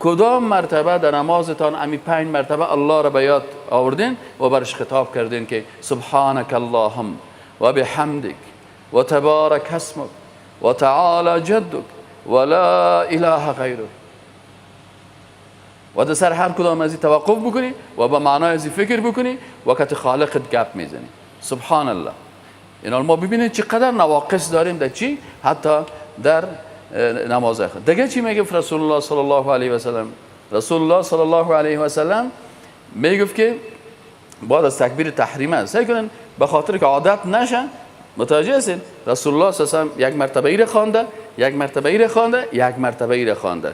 کدام مرتبه در نمازتان امی 5 مرتبه الله را به یاد آوردین و برش خطاب کردین که سبحانك اللهم و بحمدک و تبارک اسمک و تعالی جدک و لا اله غیرک، و در سر هر کدام از این توقف بکنی و به معنای از این فکر بکنی و که خالقت گپ میزنی. سبحان الله. اینا ما ببینید چقدر نواقص داریم در چی؟ حتی در نماز خود. دیگه چی میگه رسول الله صلی الله علیه و سلم؟ رسول الله صلی الله علیه و سلم میگفت که بعد از تکبیر تحریمه سعی کنن به خاطر که عادت نشه. متوجه هستین؟ رسول الله صلی الله علیه و سلم یک مرتبه ایره خوانده، یک مرتبه ایره خوانده، یک مرتبه ایره خوانده.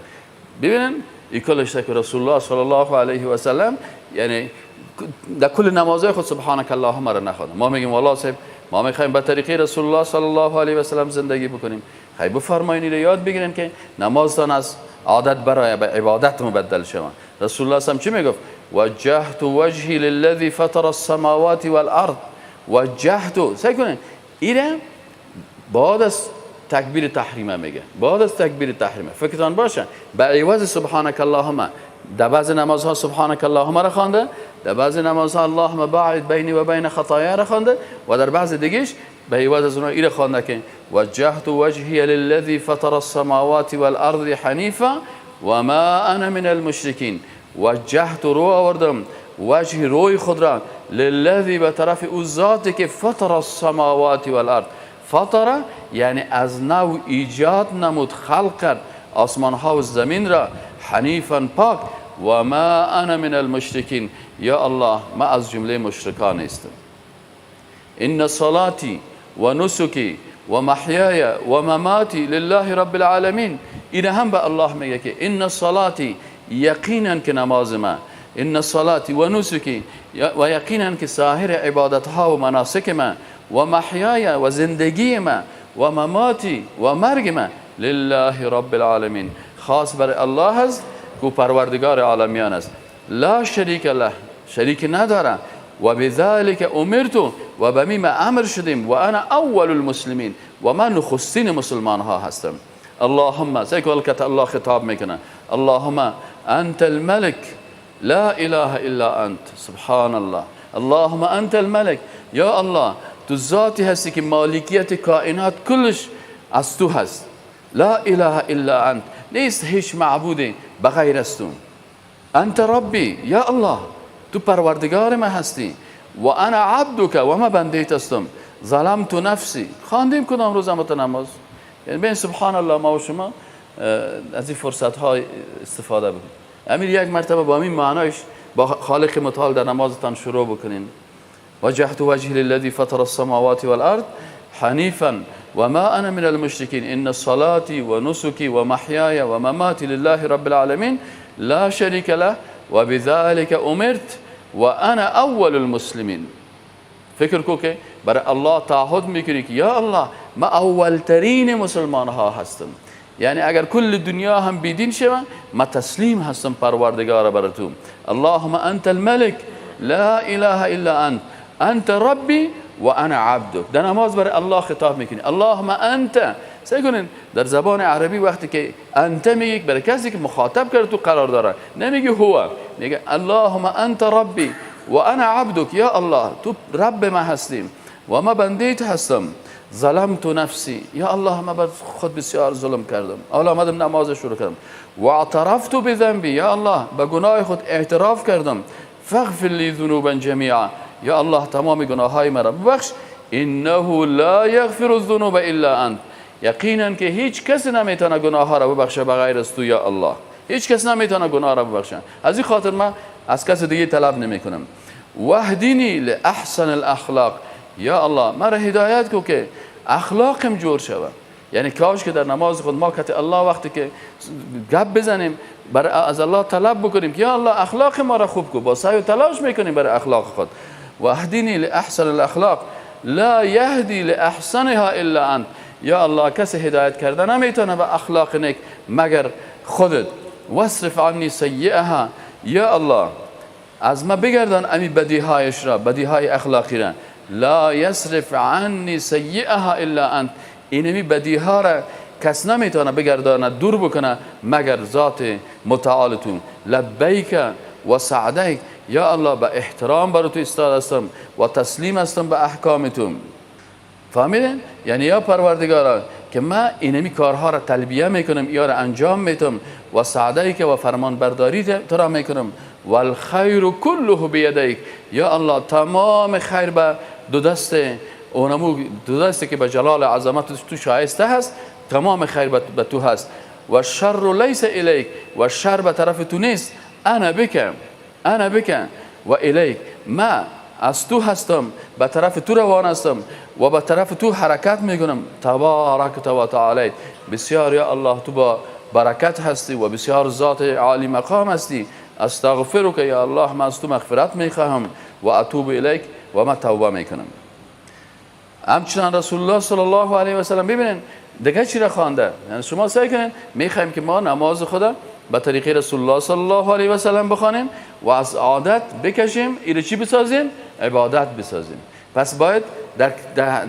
ببینن این کلش که رسول الله صلی الله علیه و سلم یعنی در کل نمازهای خود سبحانک اللهم را نخوانده. ما میگیم والله صاحب ما میخوایم به طریقه رسول الله صلی الله علیه و سلم زندگی بکنیم. خیلی بفرمایید یاد بگیرین که نمازتان از عادت برای به عبادت مبدل شود. رسول الله صلی الله علیه و سلم چی میگفت؟ وجهت وجهی للذی فطر السماوات والارض. وجهت، سعی کنین ایره بعد از تکبیر تحریمه میگه، بعد از تکبیر تحریمه فکرتان باشه به عوض سبحانک اللهم در بعض نمازها سبحانک اللهم را خوانده، در بعض نمازها اللهم باعد بینی و بین خطایا را خوانده و در بعض دیگهش به عوض از اونها ایره خوانده که وجهت وجهی للذی فطر السماوات والارض حنیفا و ما انا من المشرکین. وجهت رو آوردم، وجه روی خود را، للذی به طرف او ذاتی که فطر السماوات والارض. فطر یعنی از نو ایجاد نمود، خلق کرد آسمان ها و زمین را، حنیفا پاک، و ما انا من المشرکین. یا الله ما از جمله مشرکان نیستم. ان صلاتی و نسکی و محیای و مماتی لله رب العالمین. این هم به الله میگه که ان صلاتی، یقینا که نماز ما، ان صلاتی و نسکی، و یقینا که سایر عبادت ها و مناسک ما، و محیای و زندگی ما، و مماتی و مرگ ما، لله رب العالمین، خاص بر الله است که پروردگار عالمیان است. لا شریک له، شریک نداره. و بذلك امرت، و به می امر شدیم، و انا اول المسلمین، و من نخستین مسلمان ها هستم. اللهم، سیکو که الله خطاب میکنه، اللهم انت الملک لا اله الا انت. سبحان الله. اللهم انت الملک، یا الله تو ذاتی هستی که مالکیت کائنات کلش از تو هست. لا اله الا انت، نیست هیچ معبودی بغیر از تو. انت ربی، یا الله تو پروردگار من هستی، و انا عبدک، و من بنده هستم. ظلمت نفسی، خواندیم کدام روز هم نماز. یعنی بین سبحان الله ما و شما از این فرصت ها استفاده بکنیم. امیر یک مرتبه با این معنایش با خالق متعال در نمازتان شروع بکنین. وجهت وجهی للذی فطر السماوات والارض حنیفا و ما انا من المشرکین ان صلاتی و نسکی و محیای و مماتی لله رب العالمین لا شریک له و بذلك امرت و انا اول المسلمین. فکر کو که برای الله تعهد میکنی که یا الله ما اولترین مسلمان ها هستم. یعنی اگر کل دنیا هم بیدین شوه ما تسلیم هستم پروردگار بر تو. اللهم انت الملک لا اله الا انت انت ربی و انا عبدک. در نماز برای الله خطاب میکنی اللهم انت. سعی کنین در زبان عربی وقتی که انت میگی برای کسی که مخاطب کرد تو قرار داره، نمیگی هو، میگه اللهم انت ربی و انا عبدک. یا الله تو رب ما هستیم و ما بنده هستم. ظلمت نفسی، یا الله ما بر خود بسیار ظلم کردم، حالا آمدم نماز شروع کردم. و اعترفت بذنبی، یا الله به گناه خود اعتراف کردم. فاغفر لی ذنوبا جمیعا، یا الله تمام گناههای مرا ببخش. انه لا یغفر الذنوب الا انت، یقینا که هیچ کسی نمیتونه گناه ها را ببخشه بغیر از تو یا الله. هیچ کس نمیتونه گناه را ببخشه، از این خاطر من از کس دیگه طلب نمیکنم. واهدنی لاحسن الاخلاق، یا الله مرا هدایت کو که اخلاقم جور شود. یعنی کاش که در نماز خود ما که الله وقتی که گپ بزنیم بر از الله طلب بکنیم که یا الله اخلاق ما را خوب کو، با سعی و تلاش میکنیم برای اخلاق خود. واهدنی لاحسن الاخلاق لا یهدی لاحسنها الا انت، یا الله کسی هدایت کرده نمیتونه به اخلاق نیک مگر خودت. واصرف عنی سیئها، یا الله از ما بگردان امی بدیهایش را، بدیهای اخلاقی را. لا یصرف عنی سیئها الا انت، اینمی بدیها را کس نمیتونه بگردانه دور بکنه مگر ذات متعالتون. لبیک و سعدیک، یا الله به احترام بر تو ایستاد هستم و تسلیم هستم به احکامتون. فهمیدین؟ یعنی یا پروردگارا که من اینمی کارها را تلبیه میکنم، یا را انجام میتم، و سعدیک و فرمان برداری تو را میکنم. والخیر کله بیدیک، یا الله تمام خیر به دو دست اونمو دو دستی که به جلال عظمت تو شایسته هست، تمام خیر به تو هست. و شر لیس الیک، و شر به طرف تو نیست. انا بک، انا بک و الیک، ما از تو هستم، به طرف تو روان هستم و به طرف تو حرکت میکنم. تبارکت و تعالیت، بسیار یا الله تو با برکت هستی و بسیار ذات عالی مقام هستی. استغفرک، یا الله من از تو مغفرت میخواهم و اتوب الیک و ما توبه میکنم. همچنان رسول الله صلی الله علیه و سلم ببینین دیگه چی را خوانده. یعنی شما سعی کنین، میخوایم که ما نماز خدا به طریق رسول الله صلی الله علیه و سلم بخوانیم و از عادت بکشیم، ایره چی بسازیم؟ عبادت بسازیم. پس باید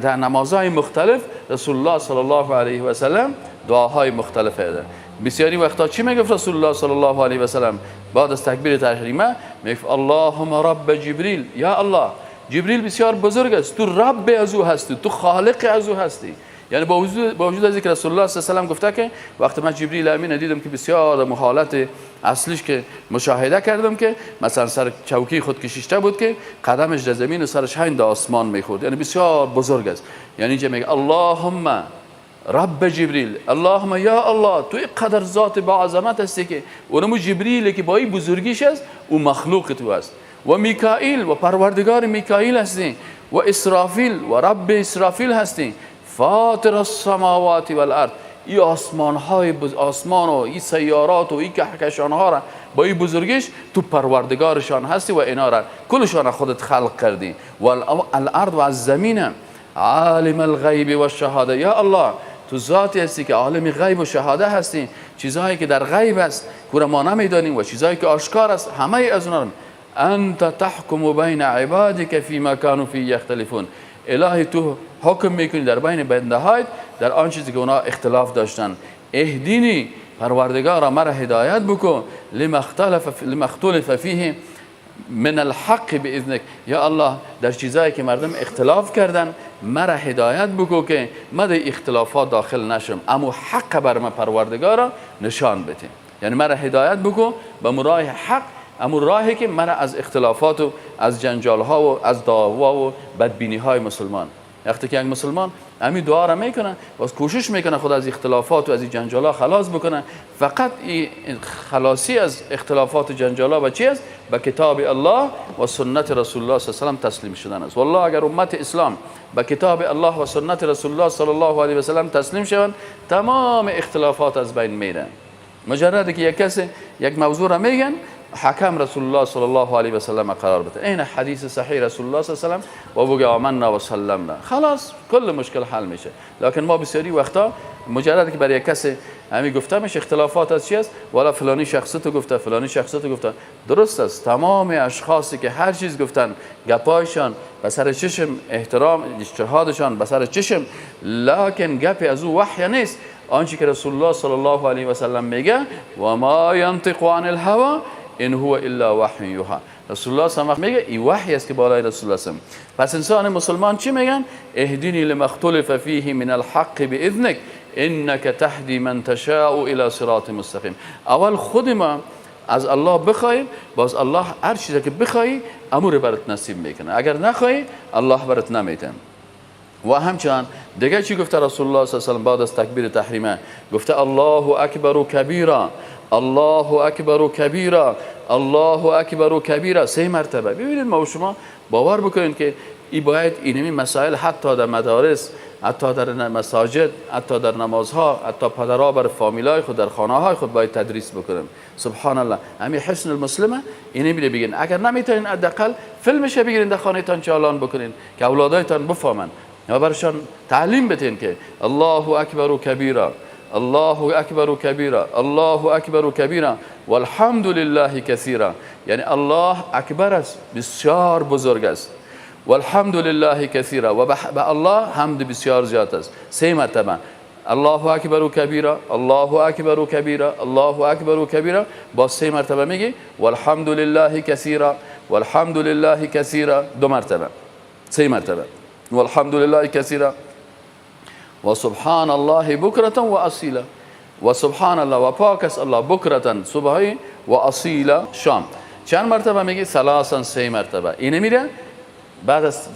در نمازهای مختلف رسول الله صلی الله علیه و سلم دعاهای مختلف داره. بسیاری وقتا چی میگفت رسول الله صلی الله علیه و سلم بعد از تکبیر تحریمه؟ میگفت اللهم رب جبریل، یا الله جبریل بسیار بزرگ است، تو رب از او هستی، تو خالق از او هستی. یعنی با وجود از اینکه رسول الله صلی الله علیه و سلم گفته که وقتی من جبریل امین دیدم که بسیار محالت اصلیش که مشاهده کردم که مثلا سر چوکی خود کشیشته بود که قدمش در زمین و سرش هند آسمان میخورد، یعنی بسیار بزرگ است. یعنی اینجا میگه اللهم رب جبریل، اللهم یا الله تو اینقدر ذات با عظمت هستی که اونمو جبریل که با این بزرگیش است او مخلوق تو است، و میکائیل و پروردگار میکائیل هستی، و اسرافیل و رب اسرافیل هستی، فاطر السماوات والارض، این آسمان های آسمان و این سیارات و این کهکشان ها را با این بزرگیش تو پروردگارشان هستی و اینا را کلشان خودت خلق کردی، و الارض و از زمین، عالم الغیب و الشهاده، یا الله تو ذاتی هستی که عالم غیب و شهاده هستی، چیزهایی که در غیب است که ما نمیدانیم و چیزهایی که آشکار است همه از اونها. انت تحکم بین عبادک فیما کانوا فیه یختلفون، الهی تو حکم میکنی در بین بنده هایت در آن چیزی که اونا اختلاف داشتن. اهدینی، پروردگارا مرا هدایت بکن، لما اختلف فیه من الحق باذنک، یا الله در چیزایی که مردم اختلاف کردن مرا هدایت بکن که ما در اختلافات داخل نشم، اما حق بر من پروردگارا نشان بده. یعنی مرا هدایت بکن به راه حق، اما راهی که مرا از اختلافات و از جنجال ها و از دعوا و بدبینی های مسلمان. وقتی که یک مسلمان همین دعا را میکنه و کوشش میکنه خود از اختلافات و از این جنجال ها خلاص بکنه، فقط این خلاصی از اختلافات و جنجال ها و چی است؟ به کتاب الله و سنت رسول الله صلی الله علیه و سلم تسلیم شدن است. والله اگر امت اسلام به کتاب الله و سنت رسول الله صلی الله علیه و سلم تسلیم شوند، تمام اختلافات از بین میرن. مجرد که یک کسی یک موضوع را میگن، حکم رسول الله صلی الله علیه و سلم قرار بده، این حدیث صحیح رسول الله صلی الله علیه و سلم و بگه آمنا و سلمنا، خلاص کل مشکل حل میشه. لکن ما بسیاری وقتا مجرد که برای کسی همین گفته میشه اختلافات از چی است، والا فلانی شخصیت گفته، فلانی شخصیت گفته، درست است. تمام اشخاصی که هر چیز گفتن گپایشان به سر چشم، احترام اجتهادشان به سر چشم، لکن گپ از او وحی نیست. آنچه که رسول الله صلی الله علیه و سلم میگه و ما ینطق عن الهوى ان هو الا وحی یوحى، رسول الله صلی الله علیه و میگه این وحی است که بالای رسول الله صلی. پس انسان مسلمان چی میگن؟ اهدنی لما اختلف فیه من الحق باذنک انک تهدی من تشاء الى صراط مستقیم. اول خود ما از الله بخوایم، باز الله هر چیزی که بخوای امور برات نصیب میکنه، اگر نخوای الله برات نمیده. و همچنان دیگه چی گفته رسول الله صلی الله علیه و سلم بعد از تکبیر تحریمه؟ گفته الله اکبر کبیرا، الله اکبر کبیرا، الله اکبر کبیرا، سه مرتبه. ببینید ما و شما باور بکنید که ای باید اینمی مسائل حتی در مدارس، حتی در مساجد، حتی در نمازها، حتی پدرها بر فامیلای خود در خانه های خود باید تدریس بکنن. سبحان الله، همین حسن المسلمه اینه میره بگین. اگر نمیتونین حداقل فیلمش بگیرین در خانه تان چالان بکنین که اولادایتان بفهمن و برشان تعلیم بدین که الله اکبر کبیرا، الله اکبر کبیرا، الله اکبر کبیرا والحمد لله کثیرا. یعنی الله اکبر است، بسیار بزرگ است، والحمد لله کثیرا، و به الله حمد بسیار زیاد است. سه مرتبه الله اکبر کبیرا، الله اکبر کبیرا، الله اکبر کبیرا، با سه مرتبه میگی والحمد لله کثیرا، والحمد لله کثیرا، دو مرتبه، سه مرتبه والحمد لله کثیرا و سبحان الله بکرة و اصیلا، و سبحان الله و پاک است الله بکرة صبحی و اصیلا شام. چند مرتبه میگی؟ ثلاثا، سه مرتبه. اینه میره بعد از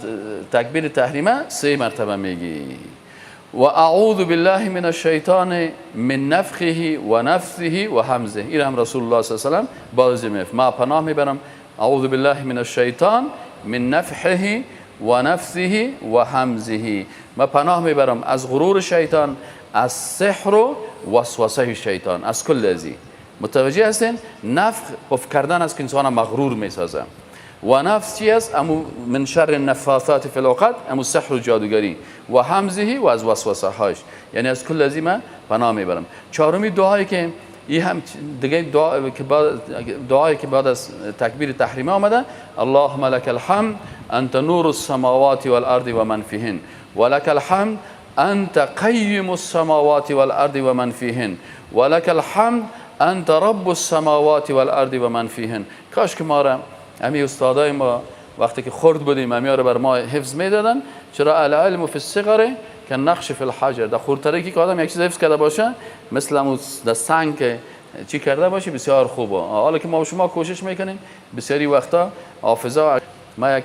تکبیر تحریمه سه مرتبه میگی. و اعوذ بالله من الشیطان من نفخه و نفثه و همزه. این هم رسول الله صلی الله علیه و سلم باز میگه ما پناه میبرم اعوذ بالله من الشیطان من نفحه و نفسه و همزه. ما پناه میبرم از غرور شیطان، از سحر و وسوسه شیطان، از کل ازی. متوجه هستین؟ نفخ پف کردن است که انسان مغرور میسازه. و نفس چی است؟ امو من شر النفاثات فی العقد، امو سحر و جادوگری، و همزه و از وسوسه هاش، یعنی از کل ازی من پناه میبرم. چهارمی دعایی که این هم دیگه دعایی که بعد از تکبیر تحریمه آمده، اللهم لك الحمد انت نور السماوات والارض ومن فيهن ولك الحمد انت قیم السماوات والارض ومن فيهن ولك الحمد انت رب السماوات والارض ومن فيهن. کاش که ما را امی استادای ما وقتی که خرد بودیم امی را بر ما حفظ میدادن. چرا؟ العلم فی الصغر کالنقش فی الحجر. در خردترکی که آدم یک چیز حفظ کرده باشه، مثل همون در سنگ که چی کرده باشه، بسیار خوبه. حالا که ما و شما کوشش میکنیم بسیاری وقتا حافظه. ما یک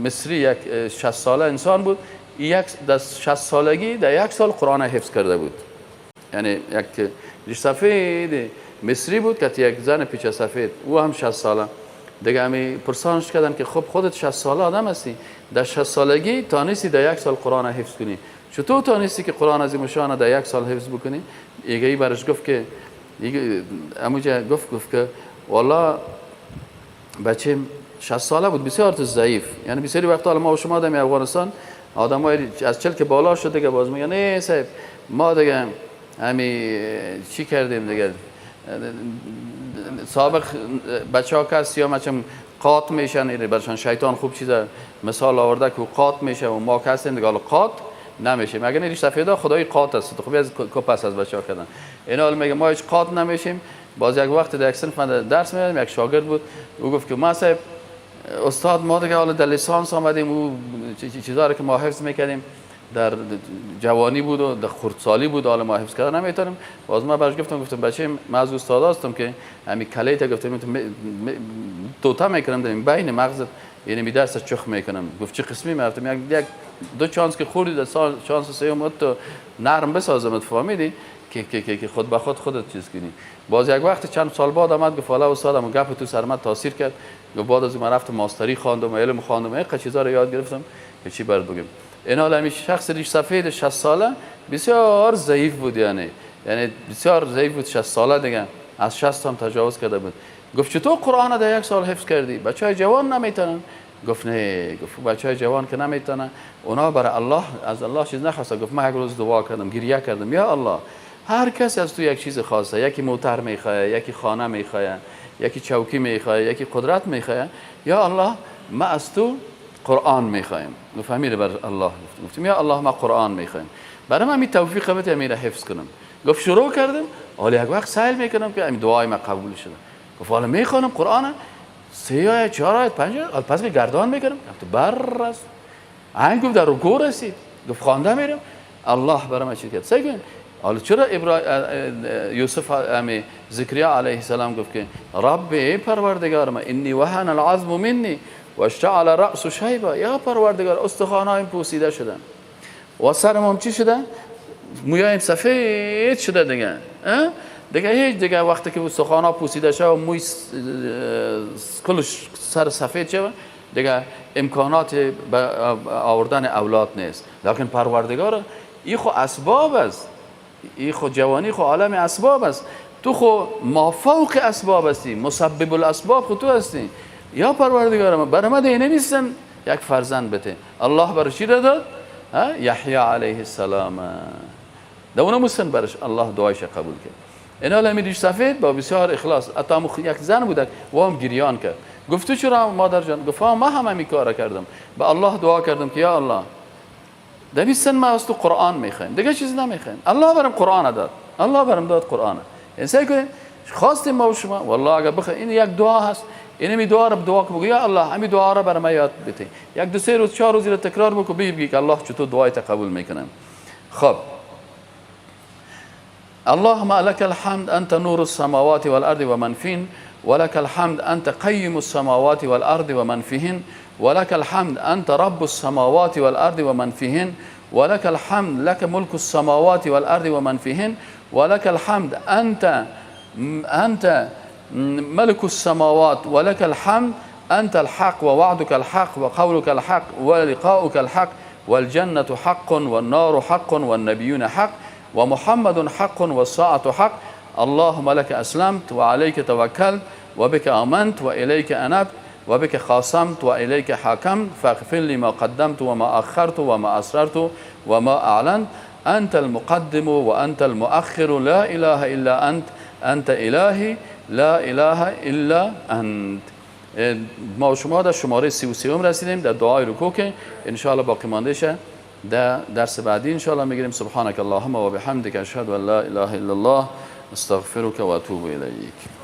مصری، یک 60 ساله انسان بود، یک در 60 سالگی در یک سال قرآن حفظ کرده بود. یعنی یک ریش سفید مصری بود که یک زن پیچه سفید، او هم 60 ساله. دیگه همی پرسانش کردن که خب خودت 60 ساله آدم هستی، در 60 سالگی تانستی در یک سال قرآن حفظ کنی، چطور تانستی که قرآن عظیم الشان در یک سال حفظ بکنی؟ ایگه برش گفت که اموجا گفت که والا بچه 60 ساله بود، بسیار تو ضعیف. یعنی بسیاری وقتا ما و شما در افغانستان آدمای از 40 که بالا شد دیگه باز میگن نه صاحب ما دیگه همی چی کردیم دیگه، سابق بچه ها کس یا مچم قات میشن، برشان شیطان خوب چیز مثال آورده که قات میشه و ما کسیم دیگه حالا قات نمیشیم. اگه ریش سفیدا خدای قات است، خوب از کپس از بچه ها کردن اینا. حالا میگه ما هیچ قات نمیشیم. باز یک وقت در یک صنف من درس میدادم، یک شاگرد بود، او گفت که ما صاحب استاد ما دیگه حالا در لیسانس آمدیم، او چیزا رو که ما حفظ میکردیم در جوانی بود و در خردسالی بود، حالا ما حفظ کردن نمیتونیم. باز ما برش گفتم بچه من از استاد هستم که همین کلیت گفتم توتا میکنم در بین مغزت، یعنی می درس چخ میکنم. گفت چه قسمی؟ من گفتم یک دو چانس که خوردی در سال چانس سوم تو نرم بسازم، فهمیدی که که که خود به خود خودت چیز کنی. باز یک وقت چند سال بعد آمد گفت والا استادم گپ تو سر من تاثیر کرد. گفت بعد از من رفتم ماستری خواندم و علم خواندم، اینقدر چیزا رو یاد گرفتم که چی برات بگم. اینا حالا شخص ریش سفید 60 ساله بسیار ضعیف بود، یعنی بسیار ضعیف بود، 60 ساله دیگه از 60 هم تجاوز کرده بود. گفت چطور قرآن در یک سال حفظ کردی؟ بچهای جوان نمیتونن. گفت نه، گفت بچهای جوان که نمیتونن، اونا برای الله از الله چیز نخواسته. گفت من یک روز دعا کردم، گریه کردم، یا الله هر کسی از تو یک چیز خواسته، یکی موتر میخواه، یکی خانه میخواه، یکی چوکی میخواه، یکی قدرت میخواه، یا الله ما از تو قرآن میخوایم. گفت امیر بر الله گفتم یا الله ما قرآن میخوایم، برای من می توفیق بده امیر حفظ کنم. گفت شروع کردم، حالا یک وقت سعی میکنم که دعای ما قبول شده. گفت حالا میخوانم قرآن 3 آیه 4 آیه 5 آیه، پس که گردان میکنم. گفت بر است این، گفت در رکوع رسید. گفت خوانده میرم، الله برای من چیز کرد. سعی کن حالا چرا یوسف امی زکریا علیه السلام گفت که رب پروردگار من انی وهن العظم منی و اشتعل رأس شیبه، یا پروردگار استخوانایم پوسیده شدن و سرم هم چی شده؟ مویایم سفید شده دیگه، دیگه هیچ دیگه وقتی که استخوانا پوسیده شده و موی کلش سر سفید شده دیگه امکانات آوردن اولاد نیست. لکن پروردگار این خو اسباب است، این خو جوانی خو عالم اسباب است، تو خو ما فوق اسباب هستی، مسبب الاسباب خو تو هستی. یا پروردگار ما برای ما دیگه نمیستن یک فرزند بده. الله برای چی داد؟ یحیی علیه السلام. در اونم مستن برش الله دعایش قبول کرد. اینا لمی ریش سفید با بسیار اخلاص حتی یک زن بود و هم گریان کرد. گفت تو چرا مادر جان؟ گفت ما هم همین کار کردم، به الله دعا کردم که یا الله در این سن ما از تو قرآن میخوایم، دیگه چیز نمیخوایم. الله برم قرآن داد، الله برم داد قرآن. این سعی کنیم خواستیم ما و شما والله اگر بخوایم این یک دعا هست، این می دعا رو دعا بگو یا الله همین دعا رو برام یاد بده، یک دو سه روز 4 روز رو تکرار بکن، ببین که الله چطور دعای قبول میکنه. خب اللهم لك الحمد أنت نور السماوات والأرض ومن فيهن ولك الحمد أنت قيم السماوات والأرض ومن فيهن ولك الحمد أنت رب السماوات والأرض ومن فيهن ولك الحمد لك ملك السماوات والأرض ومن فيهن ولك الحمد أنت ملك السماوات ولك الحمد، أنت الحق ووعدك الحق وقولك الحق ولقاؤك الحق، والجنة حق والنار حق والنبيون حق ومحمد حق والساعة حق، اللهم لك أسلمت وعليك توكلت وبك آمنت وإليك أنبت وبك خاصمت وإليك حاكمت، فاغفر لي ما قدمت وما أخرت وما أسررت وما أعلنت، أنت المقدم وأنت المؤخر، لا إله إلا أنت، أنت إلهي لا إله إلا أنت. ما و شما در شماره 33 رسیدیم در دعای رکوع که انشاءالله باقی مانده شه در درس بعدی انشاءالله میگیریم. سبحانك اللهم و بحمدك، اشهد ان لا اله الا الله، استغفرك و اتوب الیک.